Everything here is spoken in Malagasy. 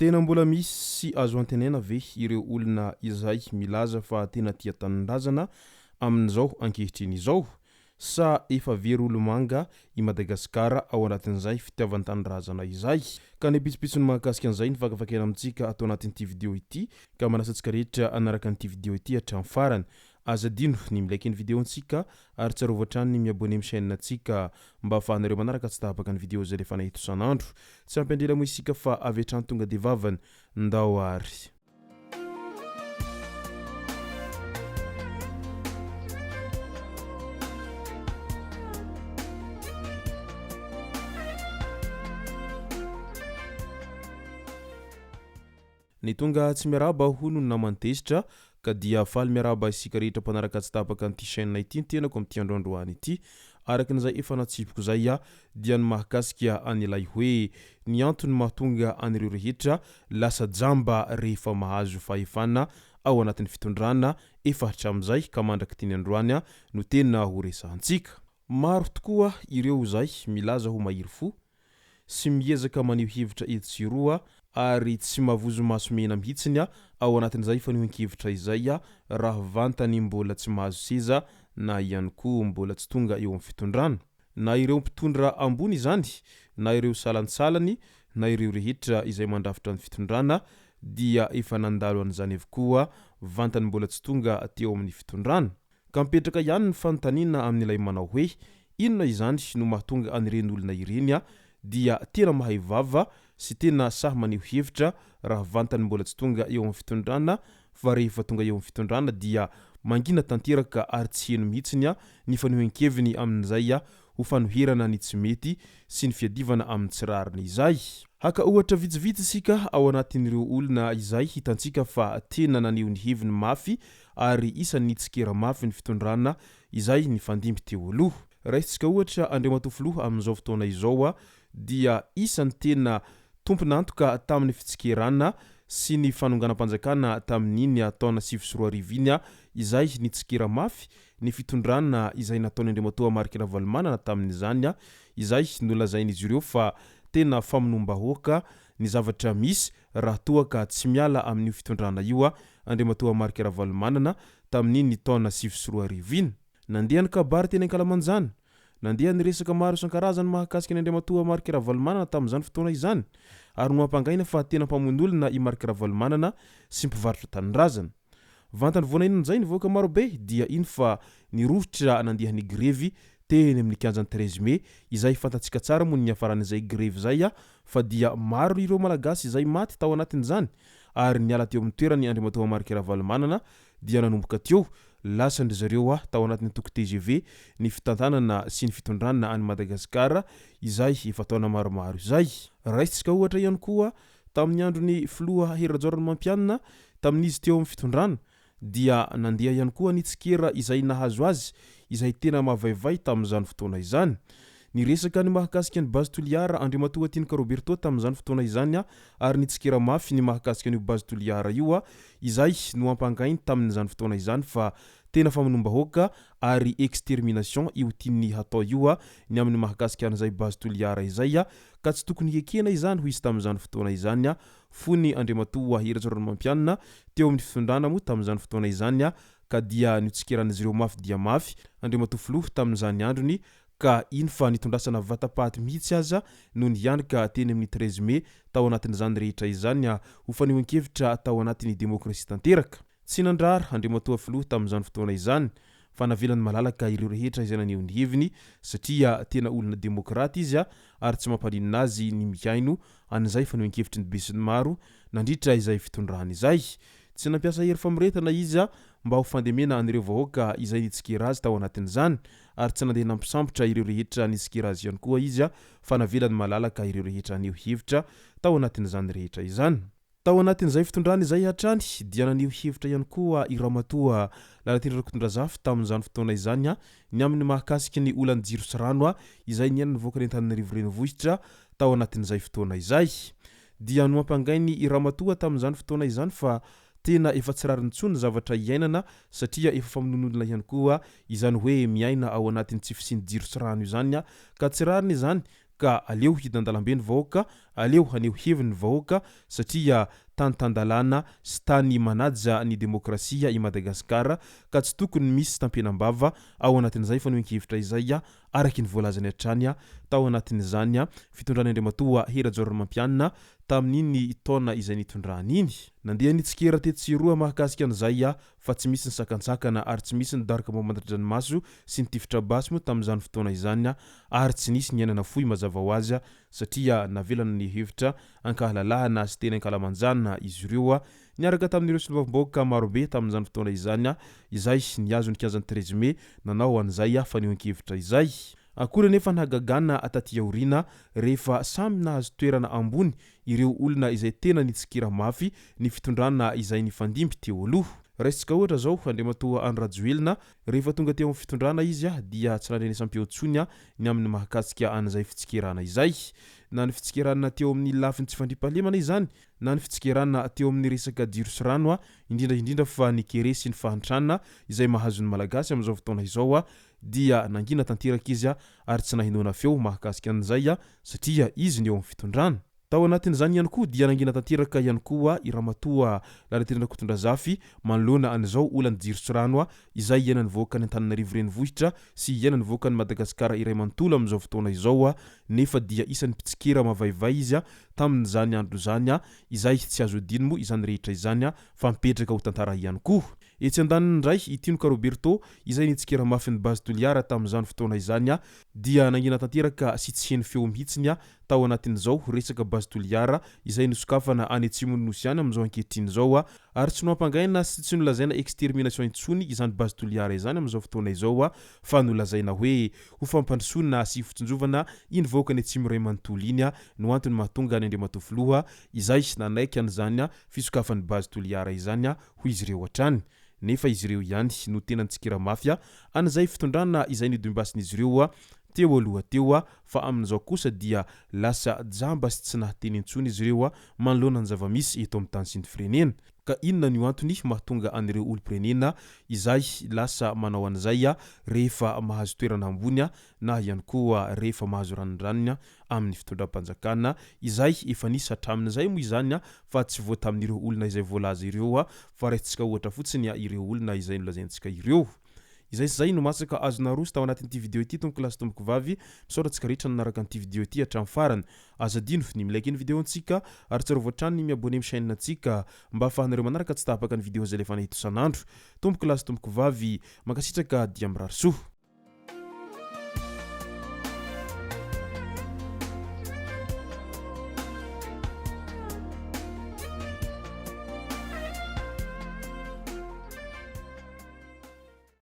Tena mbola misy azo antenaina ve ireo olona izay milaza fa tena tia tanindrazana amin'izao ankehitriny izao? Sa efa very olomanga i Madagasikara ao anatin'izay fitiavan-tanindrazana izay? Ka ny pitsopitsony mahakasika an'izay no fakafakaina amintsika ato anatin'ity video ity ka manasa antsika rehetra hanaraka an'ity video ity hatramin'ny farany. Aza adino ny mi-like ny video-ntsika ary tsarovy hatrany ny mi-abonner amin'ny chaîne-ntsika mba ahafahanareo manaraka tsy tapaka ny video izay alefanay eto isan'andro. Tsy ampy andrela moa isika fa avy hatrany tonga dia vavany. Ndao ary. Ny tonga tsy miarahaba hono ny naman'i Tezitra ka dia faly miarahaba isika rehetra mpanaraka tsy tapaka an'ity chaîne ity ny tenako amin'ity andro androany ity. Araka an'izay efa natsipiko izay aho dia ny mahakasika an'ilay hoe ny antony mahatonga an'ireo rehetra lasa jamba rehefa mahazo fahefana ao anatin'ny fitondrana efa hatramin'izay ka mandrak'ity ny androany no tena ho resahantsika. Maro tokoa ireo izay milaza ho mahery fo sy miezaka maneho hevitra etsy sy eroa ary tsy mavozo maso mena mihitsiny ao anatin'izay fanehoan-kevitra izay raha vantany mbola tsy mahazo seza na ihany koa mbola tsy tonga eo amin'ny fitondrana. Na ireo mpitondra ambony izany na ireo salantsalany na ireo rehetra izay mandrafitra ny fitondrana dia efa nandalo an'izany avokoa vantany mbola tsy tonga teo amin'ny fitondrana. Ka mipetraka ihany ny fanontaniana amin'ilay manao hoe, inona izany no mahatonga an'ireny olona ireny dia tena mahay vava sy tena sahy maneho hevitra raha vantany mbola tsy tonga eo amin'ny fitondrana fa rehefa tonga eo amin'ny fitondrana dia mangina tanteraka ary tsy heno mihitsiny ny fanehoan-keviny amin'izay ho fanoherana ny tsy mety sy ny fiadivana amin'ny tsy rariny izay. Haka ohatra vitsivitsy isika ao anatin'ireo olona izay hitantsika fa tena naneho ny heviny mafy ary isan'ny nitsikera mafy ny fitondrana izay nifandimby teo aloha. Raisintsika ohatra Andriamatoa Filoha amin'izao fotoana izao dia isan'ny tena tompon'antoka tamin'ny fitsikerana sy ny fanonganam-panjakana tamin'iny taona 2009 iny izay nitsikera mafy ny fitondrana izay nataon'i Andriamatoa Marc Ravalomanana tamin'izany izay nolazain'izy ireo fa tena famonoam-bahoaka ny zavatra misy raha toa ka tsy miala amin'io fitondrana io Andriamatoa Marc Ravalomanana tamin'iny taona 2009 iny. Nandeha ny kabary teny ankalamanjana. Nandeha ny resaka maro isan-karazany mahakasika an'i Andriamatoa Marc Ravalomanana tamin'izany fotoana izany ary nohampangaina fa tena mpamono olona i Marc Ravalomanana sy mpivarotra tanindrazana. Vantany vao naheno an'izay ny vahoaka marobe dia iny fa nirohotra nandeha nigrevy teny amin'ny kianjan'ny treize mai izay fantatsika tsara moa ny niafaran'izay grevy izay fa dia maro ireo Malagasy izay maty tao anatin'izany ary niala teo amin'ny toerany Andriamatoa Marc Ravalomanana dia nanomboka teo lasan-dry zareo tao anatin'ny antoko tgv ny fitantanana sy ny fitondrana an'i Madagasikara izay efa taona maromaro izay. Raisintsika ohatra ihany koa tamin'ny andron'ny filoha Hery Rajaonarimampianina tamin'izy teo amin'ny fitondrana dia nandeha ihany koa ny tsikera izay nahazo azy izay tena mavaivay tamin'izany fotoana izany. Niresaka ny mahakasika ny Base Toliara Andriamatoa Tinoka Roberto tamin'izany fotoana izany ary nitsikera mafy ny mahakasika an'io Base Toliara io izay nohampangainy tamin'izany fotoana izany fa tena famonoam-bahoaka ary extermination io tiany hatao io ny amin'ny mahakasika an'izay Base Toliara izay ka tsy tokony hekena izany hoy izy tamin'izany fotoana izany fony Andriamatoa Hery Rajaonarimampianina teo amin'ny fitondrana moa tamin'izany fotoana izany ka dia notsikeran'izy ireo mafy dia mafy Andriamatoa Filoha tamin'izany androny ka iny fa nitondrasana vata-paty mihitsy aza no nianoka teny amin'ny treize mai tao anatin'izany rehetra izany ho fanehoan-kevitra tao anatin'ny demokrasia tanteraka. Tsy nandrara Andriamatoa Filoha tamin'izany fotoana izany fa navelany malalaka ireo rehetra izay naneho ny heviny satria tena olona demokraty izy ary tsy mampaninona azy ny mihaino an'izay fanehoan-kevitry ny besinimaro nandritra izay fitondrany izay. Tsy nampiasa hery famoretana izy mba ho fandemena an'ireo vahoaka izay nitsikera azy tao anatin'izany ary tsy nandeha nampisambotra ireo rehetra nitsikera azy ihany koa izy fa navelany malalaka ireo rehetra haneho hevitra tao anatin'izany rehetra izany. Tao anatin'izay fitondrana izay hatrany dia naneho hevitra ihany koa i Ramatoa Lalatiana Rakotondrazafy tamin'izany fotoana izany ny amin'ny mahakasika ny olan'ny jiro sy rano izay niainan'ny vahoakan'Antananarivo Renivohitra tao anatin'izay fotoana izay. Dia nohampangainy i Ramatoa tamin'izany fotoana izany fa tena efa tsy rariny intsony ny zavatra iainana satria efa famonoan'olona ihany koa izany hoe miaina ao anatin'ny tsy fisian'ny jiro sy rano izany ka tsy rariny izany ka aleo hidina an-dalambe ny vahoaka Aleo haneho heviny ny vahoaka satria tany tan-dalàna sy tany manaja ny demokrasia i Madagasikara ka tsy tokony misy tampenam-bava ao anatin'izay fanehoan-kevitra izay araka ny voalazany hatrany tao anatin'izany fitondran'i Andriamatoa Hery Rajaonarimampianina tamin'iny taona izay nitondrany iny. Nandeha nitsikera tetsy sy eroa mahakasika an'izay fa tsy misy ny sakantsakana ary tsy misy ny daroka mamantatra-dranomaso sy ny tifitra basy moa tamin'izany fotoana izany ary tsy nisy ny aina nafoy mazava ho azy satria navelana ny hevitra ankahalalahana sy teny ankalamanjana izy ireo niaraka tamin'ireo solombavambahoaka marobe tamin'izany fotoana izany izay nihazo ny kianjan'ny treize mai nanao an'izay fanehoan-kevitra izay. Akory anefa ny hagagana taty aoriana rehefa samy nahazo toerana ambony ireo olona izay tena nitsikera mafy ny fitondrana izay nifandimby teo aloha. Raisintsika ohatra izao Andriamatoa Andry Rajoelina, rehefa tonga teo amin'ny fitondrana izy dia tsy nandrenesam-peo intsony ny amin'ny mahakasika an'izay fitsikerana izay. Na ny fitsikerana teo amin'ny lafiny tsy fandriampahalemana izany, na ny fitsikerana teo amin'ny resaka jiro sy rano, indrindra indrindra fa ny kere sy ny fahantrana izay mahazo ny Malagasy amin'izao fotoana izao dia nangina tanteraka izy ary tsy nahenoana feo mahakasika an'izay satria izy no eo amin'ny fitondrana. Tao anatin'izany ihany koa dia nangina tanteraka ihany koa i Ramatoa Lalatiana Rakotondrazafy manoloana an'izao olan'ny jiro sy rano izay iainan'ny vahoakan'i Antananarivo Renivohitra sy iainan'ny vahoakan'i Madagasikara iray manontolo amin'izao fotoana izao nefa dia isan'ny mpitsikera mavaivay izy tamin'izany andro izany izay tsy azo adino moa izany rehetra izany fa mipetraka ho tantara ihany koa. Etsy andaniny indray, i Tinoka Roberto, izay nitsikera mafy ny Base Toliara tamin'izany fotoana izany, dia nangina tanteraka sy tsy heno feo mihitsiny tao anatin'izao resaka Base Toliara izay nosokafana any atsimon'ny Nosy any amin'izao ankehitriny izao, ary tsy nohampangaina sy tsy nolazaina extermination intsony izany Base Toliara izany amin'izao fotoana izao fa nolazaina hoe ho fampandrosoana sy fitsinjovana iny vahoaka any atsimo iray manontolo iny no antony mahatonga an'i Andriamatoa Filoha izay nanaiky an'izany fisokafan'ny Base Toliara izany hoy izy ireo hatrany. Nefa izy ireo ihany no tena nitsikera mafy an'izay fitondrana izay nodimbasin'izy ireo teo aloha teo fa amin'izao kosa dia lasa jamba sy tsy nahateny intsony izy ireo manoloana ny zava-misy eto amin'ny tany sy ny firenena. Ka inona no antony mahatonga an'ireo olom-pirenena izay lasa manao an'izay rehefa mahazo toerana ambony na ihany koa rehefa mahazo ranondranony amin'ny fitondram-panjakana izay efa nisy hatramin'izay moa izany fa tsy vao tamin'ireo olona izay voalaza ireo fa raisintsika ohatra fotsiny ireo olona izay nolazaintsika ireo. Izay sy izay no masaka azo naroso tao anatin'ity video ity tompoko lahy sy tompoko vavy. Misaotra antsika rehetra nanaraka an'ity video ity hatramin'ny farany. Aza adino ny mi-like ny video antsika ary tsarovy hatrany ny mi-abonner amin'ny chaîne antsika mba ahafahanareo manaraka tsy tapaka ny video izay alefanay eto isan'andro. Tompoko lahy sy tompoko vavy, mankasitraka dia mirary soa.